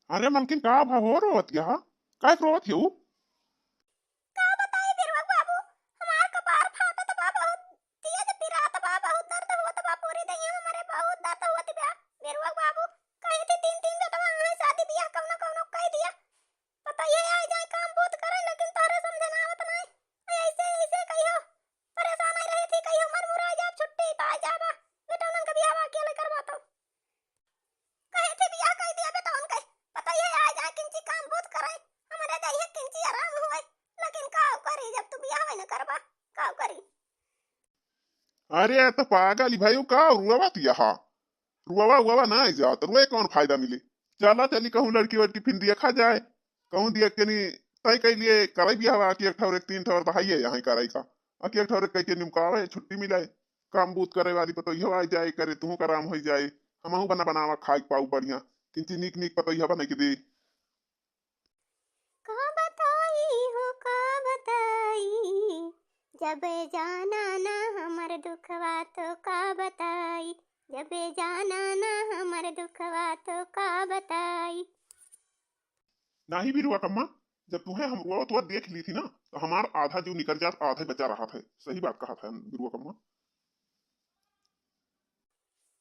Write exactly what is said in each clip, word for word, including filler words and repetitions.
अरे मलकिन, का भा हो रोवत या? काय रोवत हो? का बताई बिरुआ बाबू, हमार कपार फाटत बा, बहुत तेज पिरात बा, बहुत दर्द होत बा, पूरी दहिया हमरे बहुत दर्द होत बा। बिरुआ बाबू, कही थी तीन तीन बेटवा हैं, शादी बियाह कौनो कौनो कह दिया। पता ये आ जाए काम बहुत करे, लेकिन तोहरे समझ में आवत नहीं। ऐसे, ऐसे कहियो परेशान ही रही थी, कहियो मर मुरा जाब, छुट्टी पा जाबा, बेटौनन के बियाह अकेले करवा तो। कहे थे बियाह कर दिया बेटौन के, पता ये आ जाए किंची काम बहुत करे, हमरे दहिया किंची आराम होए, लेकिन का करी जब तू बियाह न करबा, का करी? अरे, तो पागल ही भाई, का रुआवत यहाँ? रुआवा उआवा ना आई जात, रुए कौन फायदा मिले? चला चली कहूँ लड़की वड़की फिर देखा जाए, कहूँ देख के नहीं तय कर लिए, करे बियाह कि एक ठौर एक तीन ठौर तो है यहाँ करे का, अकी एक ठौर एक कह के निमकावे, छुट्टी मिले, काम बूत करे वाली पतोहिया आ जाए करे, तुहू का आराम हो जाए, हमहू बना बनावा खाए पाऊ बढ़िया, किंची नीक नीक पतोहिया बना के दे। का बताई हो का बताई, जब जाना ना हमर दुखवा तो का बताई, जब जाना ना हमर दुखवा तो का बताई। नाही बिरुआ कम्मा, जब तुहे हम रोवत हुआ देख ली थी ना, तो हमार आधा जीव निकल जात, आधा बचा रहा था। सही बात कहा था बिरुआ कम्मा।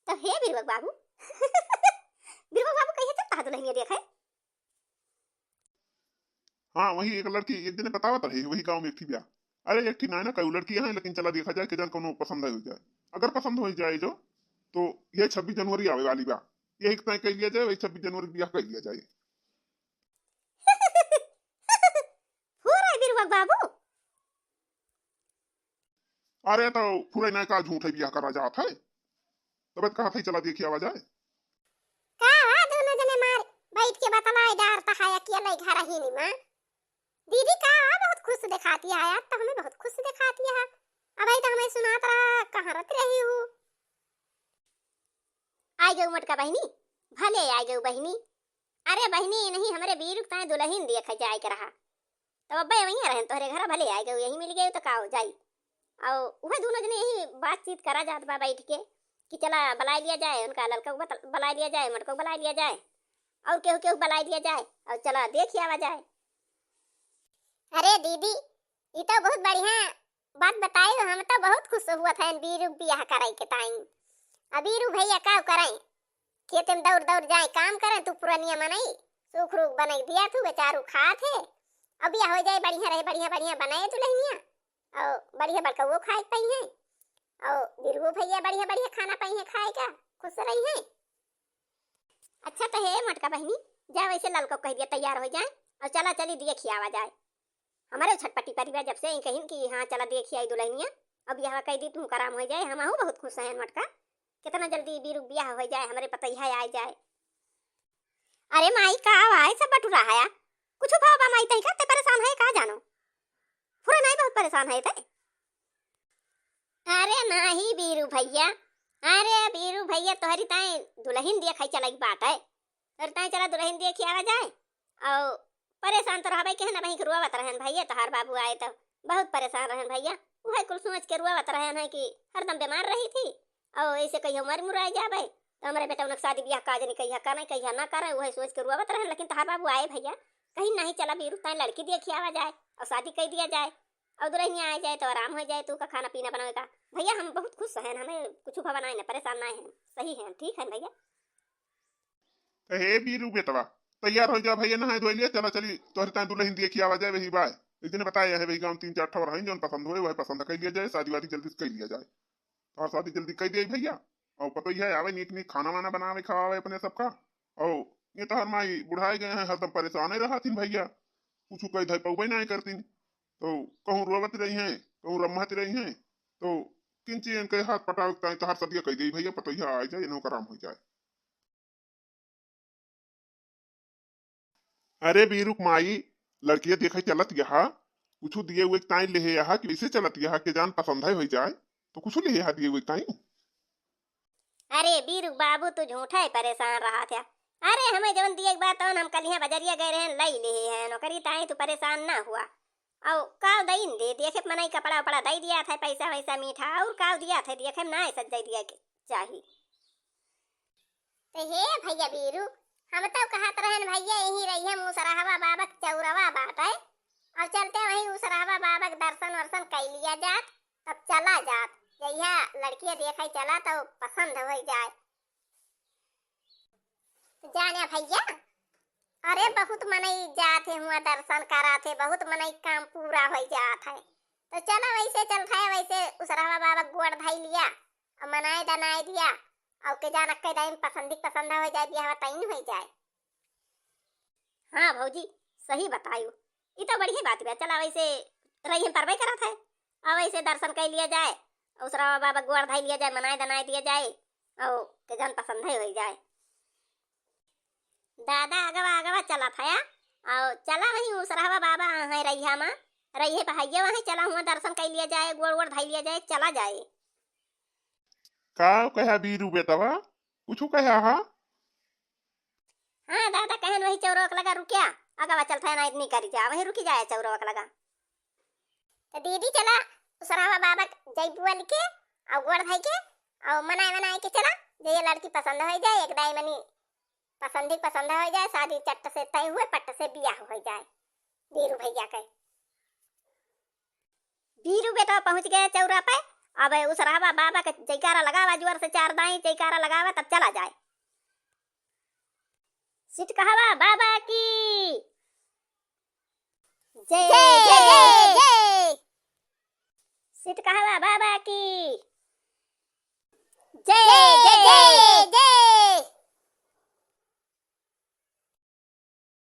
तो हे बिरुआ बाबू, बिरुआ बाबू कहिए चलता है दुल्हनिया देखे। हाँ, वही एक लड़की एक जने बतावत रही, वही गाँव में एक थी ब्याह। अरे एक थी ना, ना कई लड़की है, लेकिन चला देखा जाए कि जान कोनो पसंद हो जाए। अगर पसंद हो जाए जो, तो ये छब्बीस जनवरी आवे वाली बा, यही तय कर लिया जाए, वही छब्बीस जनवरी ब्याह कर लिया जाए। हो रहा है बिरुआ बाबू। अरे तो फुरैना का झूठे बियाह करा जात है, तब कहा था चला देखी आवा जाए। का हुआ दोनों जने मार बैठ के बतलाए डारता है अकेले घर ही नहीं माँ। दीदी का हुआ बहुत खुश दिखाती है, आज तो हमें बहुत खुश दिखाती है। अब आई तो हमें सुनात रहा कहाँ रहती रही हूँ। आ गई मोटका बहिनी, भले आ गई बहिनी। अरे बहिनी, नहीं हमरे बीरू के ताए दुल्हन देखे जाए के रहा, तब अब्बे वहीं रहन तोहरे घर, भले आ गई, यहीं मिल गए तो का हो जाई। और वह दोनों जने यही बातचीत करा जात बा बैठ के कि चला बुला लिया जाए, उनका ललका को बत-, बुला लिया जाए, मोटको बुला लिया जाए, और केहू केहू बुला लिया जाए, और चला देख आवा जाए। अरे दीदी, ई तो बहुत बढ़िया बात बताई, हम तो बहुत खुश हुआ था बीरू बियाह कराई के ताई। अब बीरू भैया का कराई, खेत में दौड़ दौड़ जाए काम करें, तू पुरनिया मनई सुख रूख बनाई दिया, तू बेचारू खात है। अब बियाह हो जाए बढ़िया रहे, बढ़िया बढ़िया बनाए दुल्हनिया, और बढ़िया बड़कउओ खाए के पाई है, और बीरू भैया बढ़िया बढ़िया खाना पाई है खाए का, खुश रही है। अच्छा तो हे मोटका बहिनी, जा वैसे ललका कह दिया तैयार हो जाए, और चला चली देख आवा जाए। हमारे छटपटी परिवार जब से ही कहिन कि हाँ चला देखी आई दुल्हनिया, अब यह कह दी तू कराम हो जाए, हम आहू बहुत खुश हैं मोटका, कितना जल्दी बीरू बियाह हो जाए, हमारे पतैया आ जाए। अरे माई का भाई सब बटुरा है, कुछ भाव बा माई तई का ते परेशान है का जानो, पूरा नहीं बहुत परेशान है ते। अरे नाही बीरू भैया, अरे बीरू भैया तोहरी ताए दुल्हन देखे चलई बाटे, तोहरी ताए चला दुल्हन देखी आवा जाए। और परेशान तो रहबे के है ना, वहीं के रोवत रहन भैया, तोहार बाबू आए तो बहुत परेशान रहन भैया, वह कुल सोच के रोवत रहन है कि हरदम बीमार रही थी और ऐसे कहियो मर मुराई जाबे, तो हमारे बेटा उनके शादी ब्याह काज नहीं कहिया करें, कहिया ना करें, वही सोच के रोवत रहन। लेकिन तोहार बाबू आए भैया, कहीं नहीं चला बीरू ताए लड़की देखी आवा जाए और शादी कर दिया जाए। और दुल्हनिया आ जाए तो आराम हो जाए, तू का खाना पीना बनावे का। भैया हम बहुत खुश हैं, हमें कुछ भवा ना है, परेशान ना है, सही है, ठीक है भैया। तो हे बीरू बेटवा, तैयार हो जा भैया, नहाए धोए लिया, चला चली तोहरे ताए दुल्हन देखी आवा जाए। वही बाय एक दिन बताया है, वही गाँव तीन चार ठौर है, जौन पसंद होए वह पसंद कर लिया जाए, शादी वादी जल्दी से कर लिया जाए। और शादी जल्दी कर दिया भैया, और पतोहिया आवे नीक नीक खाना वाना बनावे खवावे अपने सबका। और ये तोहर माई बुढ़ाए गए हैं, हरदम परेशान ही रहतिन भैया, कुछ कह धै पौबे नहीं करतिन, तो कहूँ रोवत रही हैं, कहूँ रम्मत रही हैं, तो किंची इनके हाथ पटावे के ताई तोहार सदिया कह दी भैया, पतोहिया आ जाए, इन्हों का आराम हो जाए। अरे बीरू के माई, लड़किया देखे चलत यहाँ, कुछ दिए हुए ताई लेहे यहाँ कि वैसे चलत यहाँ के जान पसंद है हो जाए, तो कुछ लेहे यहाँ दिए हुए ताई। अरे बीरू बाबू तू झूठा ही परेशान रहा था। अरे हमें जवन दिए के बात तवन हम कल यहाँ बजरिया गए रहन, लई लेहे हैं, नौकरी ताई तू परेशान ना हुआ। और का दईन दे, देखे मनई कपड़ा उपड़ा दई दिया था, पैसा वैसा मीठा, और का दिया था, देखे में ना ऐसा दे दिया के चाही। तो हे भैया बीरू, हम तो कहत रहन भाई, यही रहिए, उसरहवा बाबा के चौरवा बाटे। अब चलते वहीं उसरहवा बाबा के दर्शन वर्शन कइ लिया जात, तब चला जात। जइहा लड़किया देखइ चला, तउ पसंद होइ जाए। तो जाने भइया, अरे बहुत मनई जात है हुआँ दर्शन करात है, बहुत मनई काम पूरा होइ जात है। तो चला वइसे चलत है, वइसे उसरहवा बाबा गोड़ धइ लिया, अउ मनाए दनाए दिया, अउ के जान अक्के दाई में पसंदी पसंद होइ जाए, बियाह तइन होइ जाए। हाँ भौजी, सही बतायू, ई तो बढ़िया बात बा। चला वइसे रहिए परबे करत है, अउ वइसे दर्शन कइ लिया जाए, उसरहवा बाबा गोड़ धइ लिया जाए, मनाए दनाए दिया जाए, अउ के जान पसंद है होइ जाए। दादा अगवा अगवा चलत हया, अउ चला वहीं उसरहवा बाबा हैं रहिया मा, रहिए पहैया वहीं चला हुआँ दर्शन कइ लिया जाए, गोड़ वोड़ धइ लिया जाए, चला जाए। का कहा बीरू बेटवा, कुछु कहा हा? हाँ दादा, कहन वही चौरवा के लगा रुकिया, अगवा चलत है ना इतनी करी जा, वहीं रुकी जाए चौरवा के लगा। तो दीदी चला, उसरहवा बाबा के जइबू बोल के, अउ गोड़ धइ के, अउ मनाए मनाए के चला, जे ये लड़की पसंद होइ जाए, एक दाई मनी पसंद ही पसंद होइ जाए, शादी चट्ट से तय हुए, पट्ट से बियाह होइ जाए बीरू भइया के। बीरू बेटा पहुँच गए चौरा पे। अब उसरहवा बाबा के जयकारा लगावा, जोर से चार दाई जयकारा लगावा, तब चला जाए। सिटकहवा बाबा की जय, जय, जय।